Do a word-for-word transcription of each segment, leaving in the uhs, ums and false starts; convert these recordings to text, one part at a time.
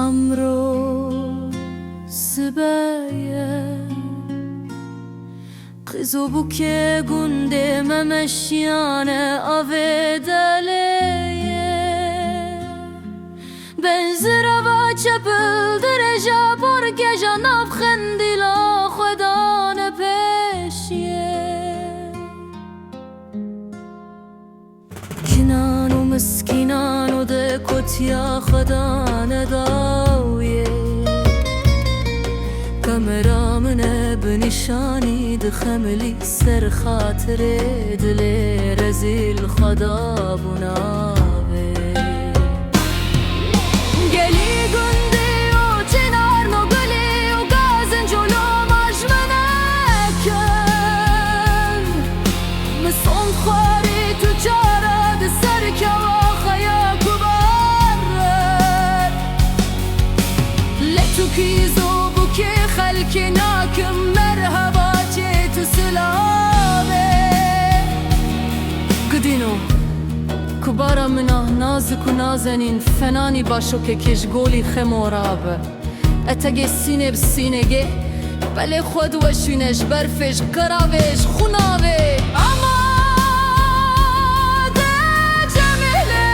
Emro sibe ye. Qîz û bûkê gundê me meşiyane avê delê ye. Benzira va çepil dirêja parkeja nav xendîla xwe dane pêşiyê. Kinan û miskînan û de kotiya xwe dane dawiyê. Kamera min e bi nîşanî dixemilî ser xatirê dilê rezîl xwe dabû navê. Gelî gundî û çînar nû gulî û gazinc û loma ji min nekin. Min sond xwarî tu cara di ser kewa xeya gubar e. Lê tu kîz û bûkê xelkê nakim merheba çê tu silavê. Gidîno, kubara min a nazik û nazenîn fenanî başokekê ji golî xe mora be. Etegê sînê bi sînê gê, belê xwe diweşîne ji berfê, ji qeravê, ji xunavê. Amade Cemîlê,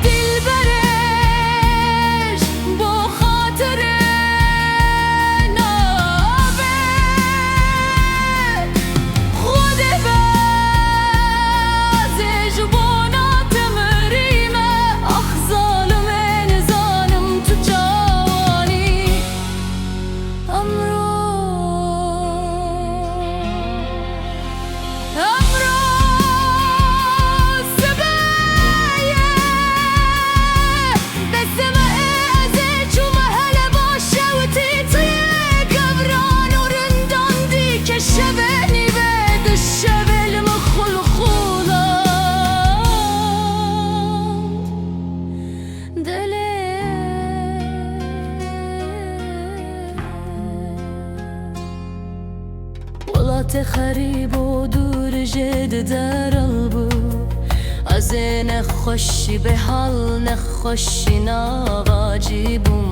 dilberê ji bo xatirê navê. Xwedê bazê ji bona te mirîme. Ax zalimê, nizanim tu çawanî. Emro, emro sibe ye. Destê me ê ez ê çûme hele baş e û tîtiyê gewran û rindan dîke şevê nîvê di şevê li min xulxula delê. Welatê xerîb û dûr jê di deril bû. Ez ê nexweşî bêhal, nexweşî navacî bûm.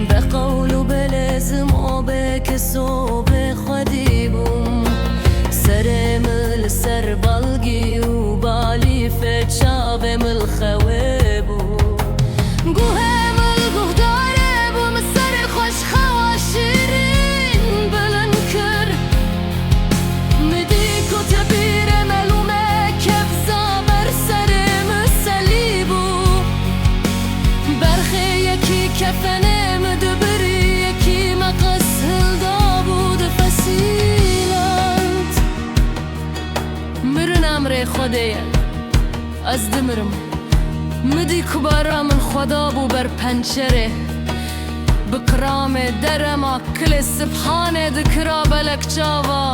Be qewl û bê lêzim û bê kes û bê xwedî bûm. Serê min li ser balgî û balîfê çavê min li xewê bû. Guhê min li guhdarê bû, min serê xwe ji xewa şîrîn bilind kir. Min dî ku tepîrê melûmê kevza ber serê min selî bû. Berxê yekî kefenê min dibirî, yekî meqes hildabû difesîland. Mirin emrê Xwedê ye. Ez dimirim. Min dî kubara min xwe dabû ber pencerê. Bi kiramê derema kilê sibhanê dikira belek çava.